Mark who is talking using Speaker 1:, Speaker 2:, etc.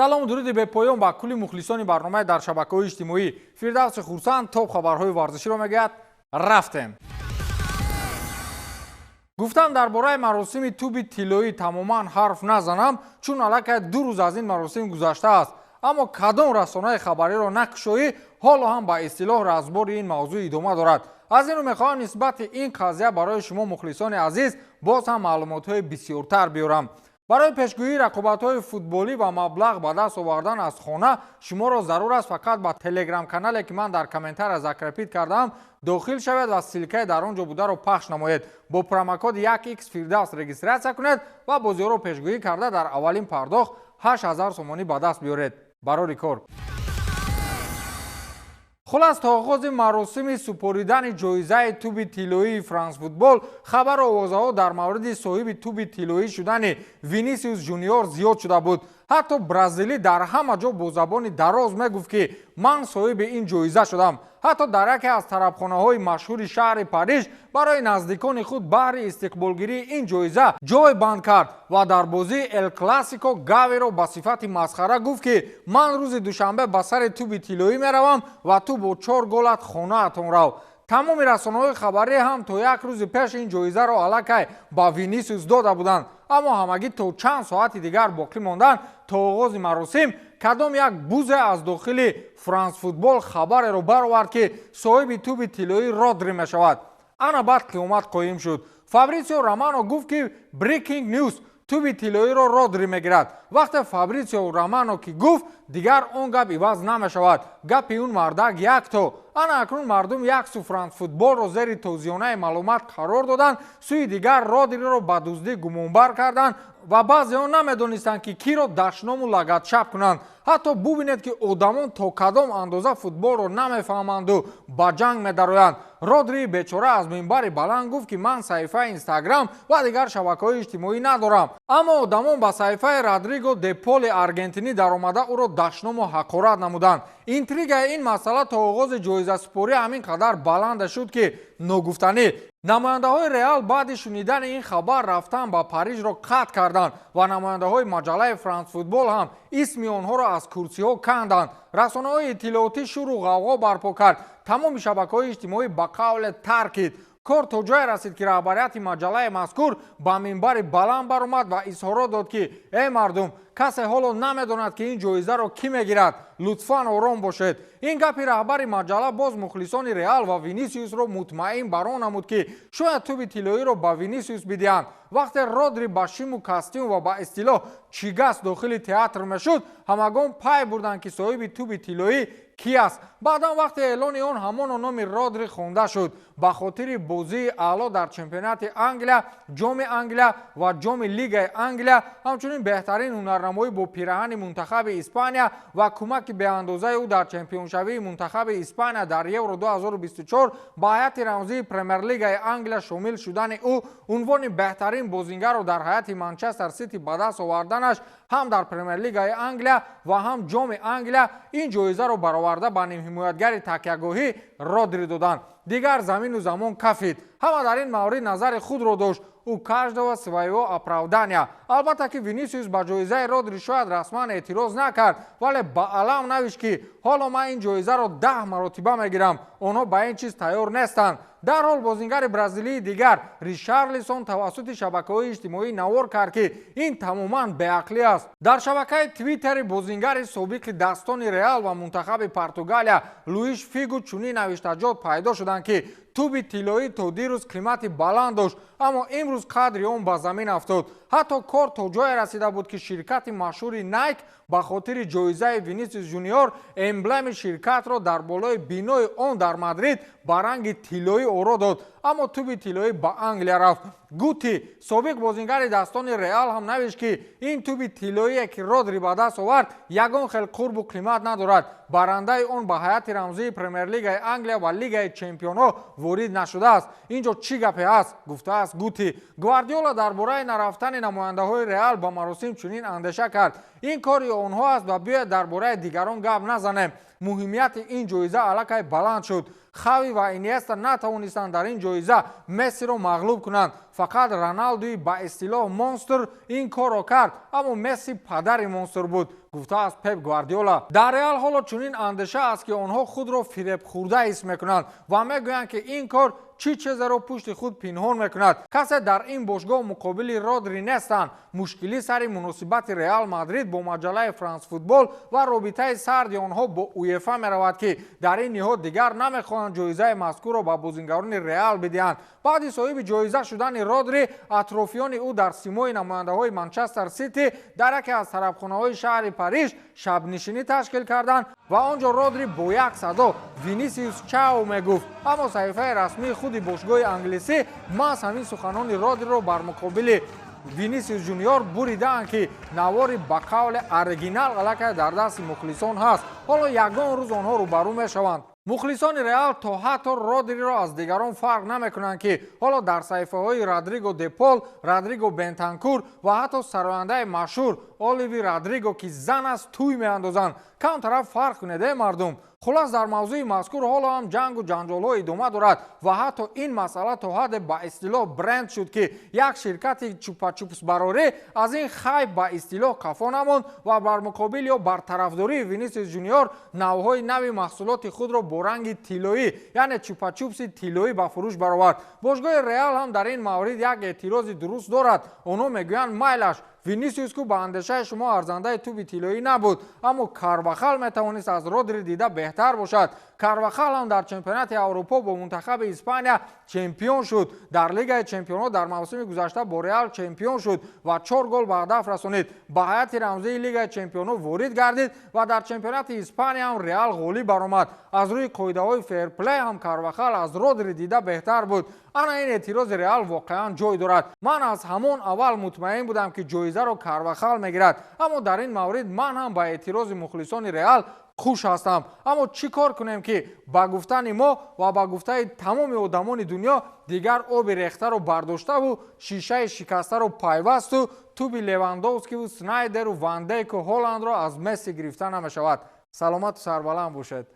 Speaker 1: Салому дуруди бепоён ба кулли мухлисони барномаи дар шабакаҳои иҷтимоӣ. Фирдавси Хурсанд топ хабарҳои варзиширо мегӯяд. Рафтем. Гуфтам, дар бораи маросими тӯби тиллоӣ тамоман ҳарф назанам, чун аллакай 2 рӯз аз ин маросим гузаштааст. Аммо кадом расонаи хабариро накушоӣ, ҳоло ҳам ба истилоҳ разбори ин мавзӯъ идома дорад. Аз ин рӯ мехоҳам нисбати ин қазия барои шумо, мухлисони азиз, боз ҳам маълумотҳои бисёртар биёрам. Барои пешгӯии рақобатҳои футболӣ ва маблағ ба даст овардан аз хона шуморо зарур аст фақат ба телеграм-канале, ки ман дар комментария закрепить кардаам, дохил шавед ва ссылка и дар он ҷо бударо пахш намоед. Бо промокод 1x Фирдавс регистрация кунед ва бозиҳоро пешгӯӣ карда, дар аввалин пардохт 8000 сомонӣ ба даст биёред. Барори кор. Хулас, то оғози маросими супоридани ҷоизаи тӯби тиллоии Франсфутбол хабару овозаҳо дар мавриди соҳиби тӯби тиллоӣ шудани Винисиус Жуниор зиёд шуда буд. Ҳатто бразилӣ дар ҳама ҷо бо забони дароз мегуфт, ки ман соҳиби ин ҷоиза шудам. Ҳатто дар яке аз тарабхонаҳои машҳури шаҳри Париж барои наздикони худ баҳри истиқболгирии ин ҷоиза ҷой банд кард ва дар бозии Эл Классико Гавиро ба сифати масхара гуфт, ки ман рӯзи душанбе ба сари тӯби тиллоӣ меравам ва ту бо чор голат хонаатон рав. Тамоми расонаҳои хабарӣ ҳам то як рӯзи пеш ин ҷоизаро аллакай ба Винисиус дода буданд. Аммо ҳамагӣ то чанд соати дигар боқӣ мондан то оғози маросим кадом як бузе аз дохили Франсфутбол хабареро баровард, ки соҳиби тӯби тиллоӣ Родри мешавад. Ана баъд қиёмат қоим шуд. Фабритсио Романо гуфт, ки breaking news, тӯби тиллоиро Родри мегирад. Вақте Фабритсио Романо ки гуфт, дигар он гап иваз намешавад. Гапи он мардак якто. Ана акнун мардум як су Франсфутболро зери тозиёнаи маълумат қарор доданд, сӯи дигар Родриро ба дуздӣ гумонбар карданд ва баъзеҳо намедонистанд, ки киро дашному лагатшаб кунанд. Ҳатто бубинед, ки одамон то кадом андоза футболро намефаҳманду ба ҷанг медароянд. Родрии бечора аз минбари баланд гуфт, ки ман саҳифаи Инстаграм ва дигар шабакаҳои иҷтимоӣ надорам. Аммо одамон ба саҳифаи Родриго де Поли аргентинӣ даромада, ӯро дашному ҳақорат намуданд. Интригаи ин масъала то оғози ҷоизасупорӣ ҳамин қадар баланда шуд, ки ногуфтанӣ. Намояндаҳои Реал баъди шунидани ин хабар рафтан ба Парижро қатъ карданд ва намояндаҳои маҷаллаи Франсфутбол ҳам исми онҳоро аз курсиҳо канданд. Расонаҳои иттилоотӣ шуру ғавғо барпо кард. Тамоми шабакаҳои иҷтимоӣ ба қавле таркид. Кор то ҷое расид, ки раҳбарияти маҷаллаи мазкур ба минбари баланд баромад ва изҳорот дод, ки эй мардум, касе ҳоло намедонад, ки ин ҷоизаро кӣ мегирад, лутфан ором бошед. Ин гапи раҳбари маҷалла боз мухлисони Реал ва Винисиусро мутмаин бар он намуд, ки шояд тӯби тиллоиро ба Винисиус бидиҳанд. Вақте Родри ба шиму костюм ва ба истилоҳ чигас дохили театр мешуд, ҳамагон пай бурданд, ки соҳиби тӯби тиллоӣ ки аст. Баъдан вақте эълони он, ҳамоно номи Родри хонда шуд. Ба хотири бозии аъло дар чемпионати Англия, Ҷоми Англия ва Ҷоми Лигаи Англия, ҳамчунин беҳтарин ҳунарнамоӣ бо пираҳани мунтахаби Испания ва кӯмаки беандозаи ӯ дар чемпионшавии мунтахаби Испания дар Евро 2024, ба ҳайати рамзии Премер-лигаи Англия шомил шудани ӯ, унвони беҳтарин бозингарро дар ҳайати Манчестер Сити ба даст оварданаш ҳам дар Премер-лигаи Англия ва ҳам Ҷоми Англия ин ҷоизаро бароварда ба нимҳимоятгари такягоҳӣ Родри доданд. Дигар замину замон кафид. Ҳама дар ин маврид назари худро дошт. У каждого своего оправдания. Албатта, ки Винисиус ба ҷоизаи Родри шояд расман эътироз накард, вале ба алам навишт, ки ҳоло ман ин ҷоизаро 10 маротиба мегирам, онҳо ба ин чиз тайёр нестанд. Дарҳол бозингари бразилии дигар Ришарлисон тавассути шабакаҳои иҷтимоӣ навор кард, ки ин тамоман беақлӣ аст. Дар шабакаи Твиттери бозингари собиқи дастони Реал ва мунтахаби Португалия Луиш Фигу чунин навиштаҷот пайдо шуданд, ки тӯби тиллоӣ то дирӯз қимати баланд дошт, аммо имрӯз қадри он ба замин афтод. Ҳатто кор то ҷое расида буд, ки ширкати машҳури Найк ба хотири ҷоизаи Винисиус Жуниор эмблеми ширкатро дар болои бинои он дар Мадрид ба ранги тиллоӣ оро дод. Аммо тӯби тиллоӣ ба Англия рафт. Гути, собиқ бозингари дастони Реал, ҳам навишт, ки ин тӯби тиллоие, ки Родри ба даст овард, ягон хел қурбу қимат надорад. Барандаи он ба ҳайати рамзии Премер-лигаи Англия ва Лигаи чемпионҳо ворид нашудааст. Ин ҷо чӣ гапе аст? Гуфтааст Гути. Гвардиола дар бораи нарафтани намояндаҳои Реал ба маросим чунин андеша кард: ин кори онҳо аст ва биёед дар бораи дигарон гап назанем. Муҳимияти ин ҷоиза аллакай баланд шуд. Хави ва Иниеста натавонистанд дар ин ҷоиза Мессиро мағлуб кунанд. Фақат Роналдуи ба истилоҳ монстр ин корро кард, аммо Месси падари монстр буд, гуфтааст Пеп Гвардиола. Дар Реал ҳоло чунин андеша аст, ки онҳо худро фиребхӯрда ҳис мекунанд ва мегӯянд, ки ин кор чӣ чизеро пушти худ пинҳон мекунад. Касе дар ин бошгоҳ муқобили Родри нестанд. Мушкилӣ сари муносибати Реал Мадрид бо маҷаллаи Франс Футбол ва робитаи сарди онҳо бо УЕФА меравад, ки дар ин ниҳод дигар намехоҳанд ҷоизаи мазкурро ба бозингарони Реал бидиҳанд. Баъди соҳиби ҷоиза шудани Родри, атрофиёни ӯ дар симои намояндаҳои Манчестер Сити дар яке аз тарабхонаҳои шаҳри Париж шабнишинӣ ташкил карданд ва он ҷо Родри бо як садо «Винисиус, чао» мегуфт. Аммо саҳифаи расмии худи бошгоҳи англисӣ маҳз ҳамин суханони Родриро бар муқобили Винисиус Жуниор буридаанд, ки навори ба қавли оригинал аллакай дар дасти мухлисон ҳаст. Ҳоло ягон рӯз онҳо рӯбарӯ мешаванд. Мухлисони Реал то ҳатто Родриро аз дигарон фарқ намекунанд, ки ҳоло дар саҳифаҳои Родриго Депол, Родриго Бентанкур ва ҳатто сарояндаи машҳур Оливи Родриго, ки зан аст, тӯй меандозанд. Кам тараф фарқ кунед, э мардум. Хулас, дар мавзӯи мазкур ҳоло ҳам ҷангу ҷанҷолҳо идома дорад ва ҳатто ин масъала то ҳадде ба истилоҳ бренд шуд, ки як ширкати чупачупсбарорӣ аз ин хайп ба истилоҳ қафо намонд ва бар муқобил ё бар тарафдории Винисиус Жуниор навъҳои нави маҳсулоти худро бо ранги тиллоӣ, яъне чупачупси тиллоӣ, ба фурӯш баровард. Бошгоҳи Реал ҳам дар ин маврид як эътирози дуруст дорад. Онҳо мегӯянд: майлаш, Винисиус ку ба андешаи шумо арзандаи тӯби тиллоӣ набуд, аммо Карвахал метавонист аз Родри дида беҳтар бошад. Карвахал ҳам дар чемпионати Аврупо бо мунтахаби Испания чемпион шуд, дар Лигаи чемпионҳо дар мавсими гузашта бо Реал чемпион шуд ва чор гол ба ҳадаф расонид, ба ҳайати рамзии Лигаи чемпионҳо ворид гардид ва дар чемпионати Испания ҳам Реал ғолиб баромад. Аз рӯи қоидаҳои ферплей ҳам Карвахал аз Родри дида беҳтар буд. Ана ин эътирози Реал воқеан ҷой дорад. Ман аз ҳамон аввал мутмаин будам, ки ҷоизаро Карвахал мегирад, аммо дар ин маврид ман ҳам ба эътирози мухлисони Реал хуш ҳастам. Аммо чӣ кор кунем, ки ба гуфтани мо ва ба гуфтаи тамоми одамони дунё дигар оби рехтаро бардоштаву шишаи шикастаро пайвасту тӯби Левандовскиву Снайдеру Вандейку Ҳоландро аз Месси гирифта намешавад. Саломату сарбаланд бошед.